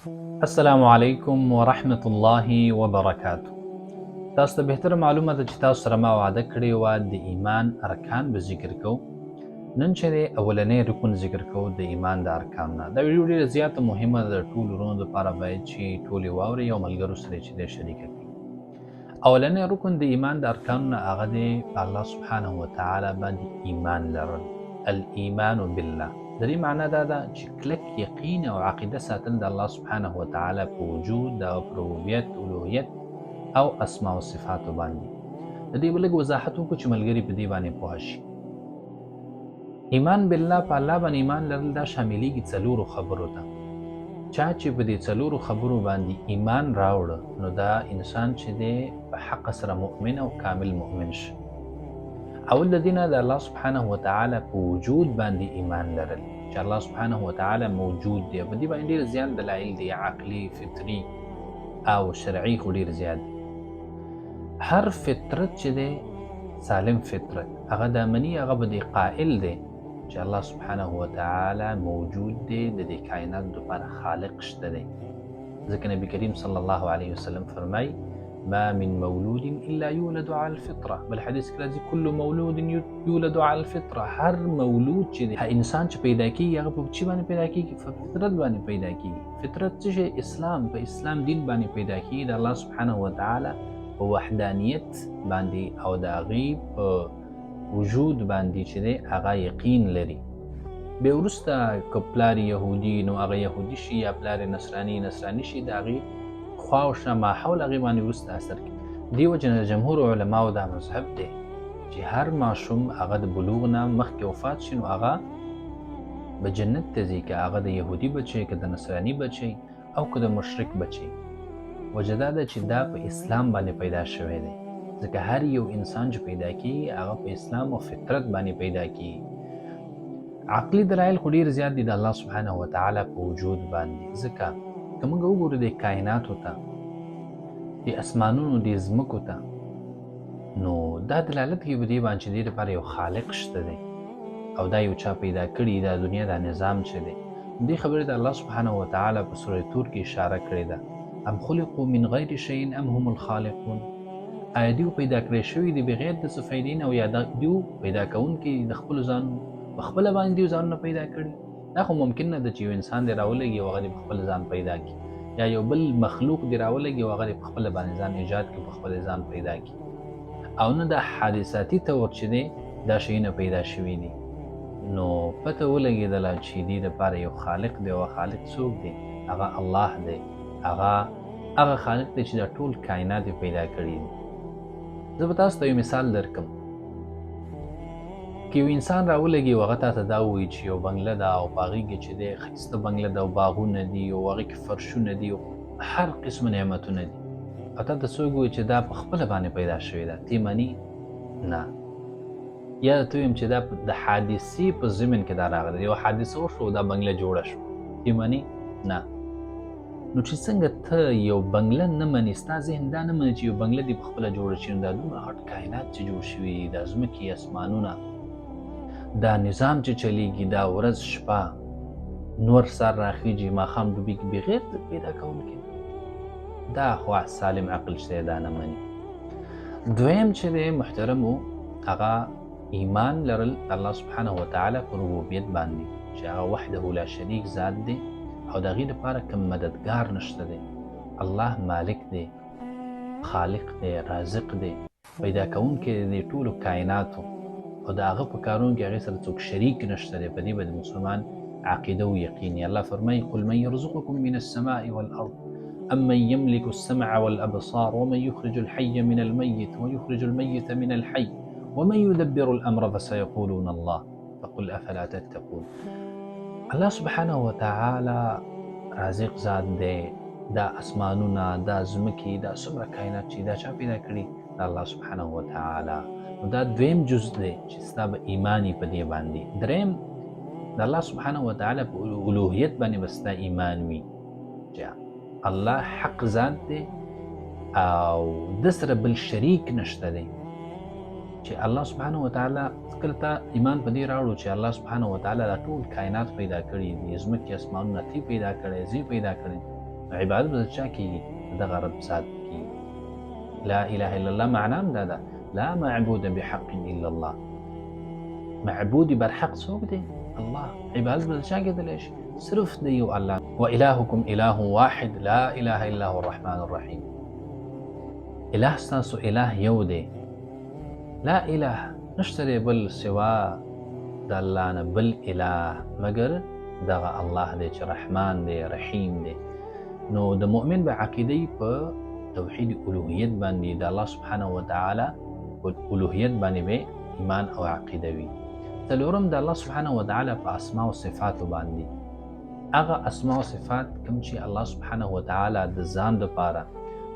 السلام علیکم ورحمت الله وبرکاته. تاسو ته بهتره معلومه ده چې تاسو سره ما وعده کړې وه د ایمان ارکان به ذکر کوو. نن چې دی اولنی رکن ذکر کوو د ایمان د ارکان نه. دا ویډیو ډیره زیاته مهمه ده د ټولو وروڼو دپاره، باید چې ټول یې واوري او ملګرو سره یې چې دی شریکه کړي. اولنی رکن د ایمان د ارکانو نه هغه دی په الله سبحانه وتعالی باندې ایمان لرل، الایمان بالله. د دې معنا دا ده چې کلک یقین او عقیده ساتل د الله سبحانه وتعالی په وجود، د هغه په ربوبیت، الوهیت او اسماء او صفاتو باندې. د دې به لږ وضاحت وکړو چې ملګري په دې باندې پوه شي. ایمان بالله، په الله باندې ایمان لرل، دا شاملیږي څلورو خبرو ته. چا چې په دې څلورو خبرو باندې ایمان راوړ، نو دا انسان چې دی په حق سره مؤمن او کامل مؤمن شي. اول د دینه د الله سبحانه وتعالی په وجود باندې ایمان لرل، چې الله سبحانه وتعالی موجود دی. په دې باندې ډېر زیات دلایل دي، عقلي، فطري او شرعي، خو ډېر زیات دي. هر فطرت چې دی، سالم فطرت، هغه دا مني، هغه به دې قائل دی چې الله سبحانه وتعالی موجود دی، د دې کائناتو دپاره خالق شته دی. ځکه نبی کریم صلی الله علیه وسلم فرمایي: ما من مولود الا یولد علی الفطره. بل حدیث کې راځي: کل مولود یولد علی الفطره. هر مولود چې دی، هر انسان چې پیدا کیږي، هغه په چی باندې پیدا کیږي؟ په فطرت باندې پیدا کیږي. فطرت څه شی؟ اسلام، په اسلام دین باندې پیدا کیږي، د الله سبحانه وتعالی په وحدانیت باندې او د هغې په وجود باندې چې دی هغه یقین لري. بیا وروسته که پلار یهودي، نو هغه یهودي شي، یا پلار نصراني، نصراني شي، د هغې خوا او شا ماحول هغې باندې وروسته اثر کوي. دې وجه نه د جمهور علماو دا مذهب دی چې هر ماشوم هغه د بلوغ نه مخکې وفات شي، نو هغه به جنت ته ځي، که هغه د یهودي بچی، که د نصراني بچی او که د مشرک بچی. وجه دا ده چې دا په اسلام باندې پیدا شوی دی، ځکه هر یو انسان چې پیدا کیږي، هغه په اسلام او فطرت باندې پیدا کیږي. عقلي دلایل خو ډیر زیات دي د الله سبحانه وتعالی په وجود باندې، ځکه که موږ وګورو د کائناتو ته، د اسمانونو، د ځمکو ته، نو دا دلالت کوي په دې باندې چې دې لپاره یو خالق شته دی او دا یو چا پیدا کړي دا دنیا، دا نظام چې دی. دې خبرې ته الله سبحانه وتعالی په سوره تور کې اشاره کړې ده: ام خلقوا من غیر شیء ام هم الخالقون. آیا دیو پیدا کړی شوي دي بغیر د څه فایدې نه، او یا دیو پیدا کوونکي د خپلو ځانونو؟ په خپله باندې دیو ځانونه پیدا کړي؟ دا خو ممکن نه ده چې یو انسان دې راولږي او هغه دې په خپل ځان پیدا کړي، یا یو بل مخلوق دې راولږي او هغه دې په خپله باندې ځان ایجاد کړي، په خپل ځان پیدا کړي، او نه دا حادثاتي طور چې دی دا شیونه پیدا شوي دي. نو پته ولګېدله چې دې دپاره یو خالق دی، او خالق څوک دی؟ هغه الله دی. هغه هغه خالق دی چې دا ټول کائنات یې پیدا کړي دي. زه به تاسو ته یو مثال درکم. که یو انسان راولګي او هغه تاته دا ووایي چې یو بنګله ده او په هغې کې چې دی ښایسته بنګله ده او باغونه دي او هغې کې فرشونه دي او هر قسم نعمتونه دي، او تاته څوک ووایي چې دا په خپله باندې پیدا شوې ده، تی مني؟ نه. یا ته ویم چې دا د حادثې په ضمن کې دا راغله، یو حادثه وشوه، دا بنګله جوړه شوه، تی مني؟ نه. نو چې څنګه ته یو بنګله نه منې، ستا ذهن دا نه مني چې یو بنګله دې په خپله جوړه شي، نو دا دومره غټ کائنات چې جوړ شوي دي، دا ځمکې، اسمانونه، دا نظام چې چلیږي، دا ورځ شپه، نور سر راخیږي، ماښام ډوبېږي، بغیر د پیدا کوونکي، دا خو سالم عقل چې دی دا نه مني. دویم چې دی محترمو، هغه ایمان لرل الله سبحانه وتعالی په ربوبیت باندې، چې هغه وحده لا شریک ذات دی او د هغې لپاره کوم مددګار نشته دی. الله مالک دی، خالق دی، رازق دی، پیدا کوونکی دی د ټولو کائناتو، او د هغه په کارونو کې هغې سره څوک شریک نشته دی. په دې باندې مسلمان عقیده او یقیني. الله فرمایي: قل من يرزقكم من السماء والارض أمن يملك السمع والأبصار ومن يخرج الحي من الميت ويخرج الميت من الحي ومن يدبر الأمر فسيقولون الله فقل أفلا تتقون. الله سبحانه وتعالى رازق ذات دی. دا اسمانونه، دا ځمکې، دا څومره کائنات چې دا چا پیدا کړي؟ دا الله سبحانه وتعالی. نو دا دویم جز دی چې ستا به ایماني په دې باندې. دریم، د الله سبحانه وتعالی په الوهیت باندې به ستا ایمان وي، چې الله حق ذات دی او د سره بل شریک نشته دی. چې الله سبحانه وتعالی کله ته ایمان په دې راوړو چې الله سبحانه وتعالی دا ټول کائنات پیدا کړي دي، ځمکې، اسمانونه تی پیدا کړي، زی پیدا کړي. عبادت به چا کیږي؟ دغه رب ذات کیږي. لا اله الا الله معنا هم دا ده، لا معبود بحق الا الله. معبود برحق څوک دی؟ الله. عبادت به چا کېدلی شي؟ صرف د یو الله. والهکم اله واحد لا اله الا هو الرحمن الرحیم. اله ستاسو اله یو دی، لا اله نشته دی بل سوا د الله نه بل اله مګر دغه الله دی چې رحمان دی رحیم دی. نو د مؤمن به عقیده په توحید الوهیت باندې، د الله سبحانه وتعالی په الوهیت باندې به ایمان او عقیده وي. څلورم د الله سبحانه وتعالی په اسماء او صفاتو باندې، هغه اسماء او صفات کوم چې الله سبحانه وتعالی د ځان دپاره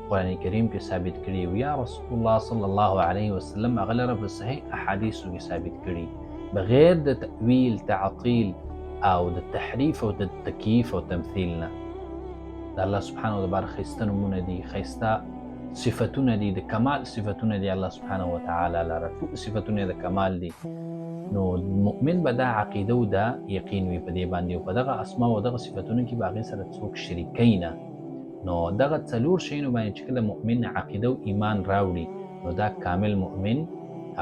قرآن کریم کې ثابت کړي او یا رسول الله صلی الله علیه وسلم هغه لره په صحیح احادیثو کې ثابت کړي، بغیر د تأویل، تعطیل او د تحریف او د تکییف او تمثیل نه. د الله سبحانه وتعالی ښایسته نومونه دي، ښایسته صفتونه دي، د کمال صفتونه دي الله سبحانه وتعالی لره، ټول صفتونه د کمال دي. نو مؤمن به دا عقیده او دا یقین وي په دې باندې، او په دغه اسماء او دغه صفتونو کې به هغې سره څوک شریکوي نه. نو دغه څلور شیانو باندې چې کله مؤمن عقیده او ایمان راوړي، نو دا کامل مؤمن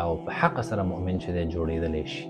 او په حق سره مؤمن چې دی جوړېدلی شي.